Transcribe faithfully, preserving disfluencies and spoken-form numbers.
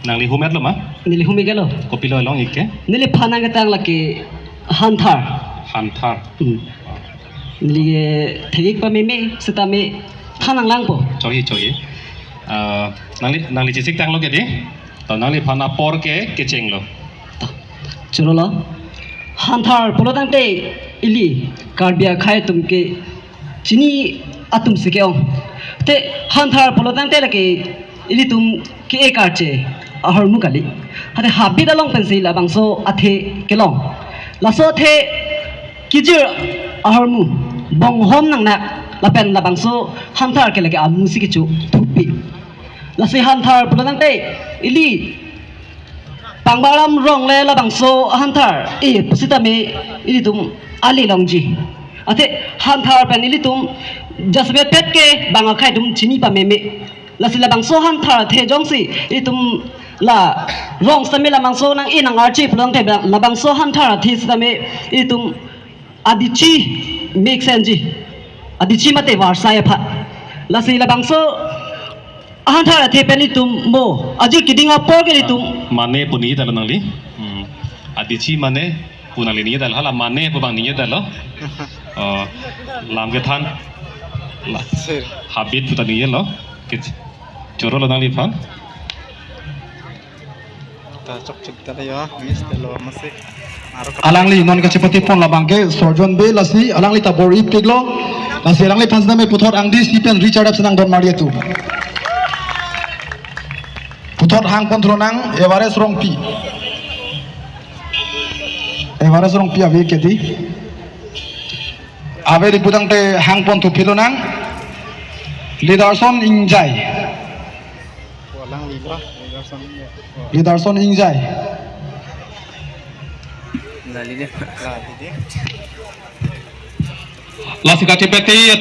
Nangli hum-etlo ma? Neli hum-iklo. Kopilo along-ik ke? Neliphan nangketang lake Hanthar. Hanthar. Hmm. Neli, eh, thek-ik pameme setame than nanglangpo. Chokji, chokji. Ah, nangli, nangli chesik tanglo ke dei? To nangliphan apor ke kechenglo. Chorolo. Hanthar pulo tangte ili Karbi akhei atum kechini atum si ke-ong. Te Hanthar pulo tangte lake ilitum ke-e karche ahormu kali. Ate habit along pensi labangso athe kelong. Laso athe kijir ahormu bonghom nangnak lapen labangso Hanthar ke lake amu si kecho thupi. Lasi Hanthar pulo tangte ili Pangbaram rong le labangso Hanthar e pusitame ilitum ale longji. Ate Hanthar pen ilitum jasemet pet ke bang akhei atum chini pameme. Lasi labangso Hanthar athe jongsi ilitum la rong setame labangso nang-e nang-arche pulo tangte labangso Hanthar athe setame ilitum adichi mix enji. Adichi mate varsai aphan. Lasi labangso Hanthar athe pen ilitum mo ajir keding apor ke ilitum. Mane pu ningje detlo nangli. Hmm. Adichi mane pu nangli ningje detlo, hala mane pu bang ningje detlo. Oh, lam kethan. La. Sir. Habit pu ta ningjelo. Kech-, chorolo nangliphan. Ta chokchok ta yo, miss ta lo masi. Aro kap- Alangli non kachepate pon labang ke Sorjon Bey, lasi alangli ta bor-ipiklo. Lasi alangliphan setame puthot angdeng si pen Richard F senang don mari atu. Puthot hang pon thronang Everest Rongpi. Everest Rongpi ave ke dei. Ave di pu tangte hang pon thuphilonang. Liderson Ingjai. Walang libra, Liderson Ingjai. Liderson Ingjai. Lali deh. Lali deh. Lasi kachepate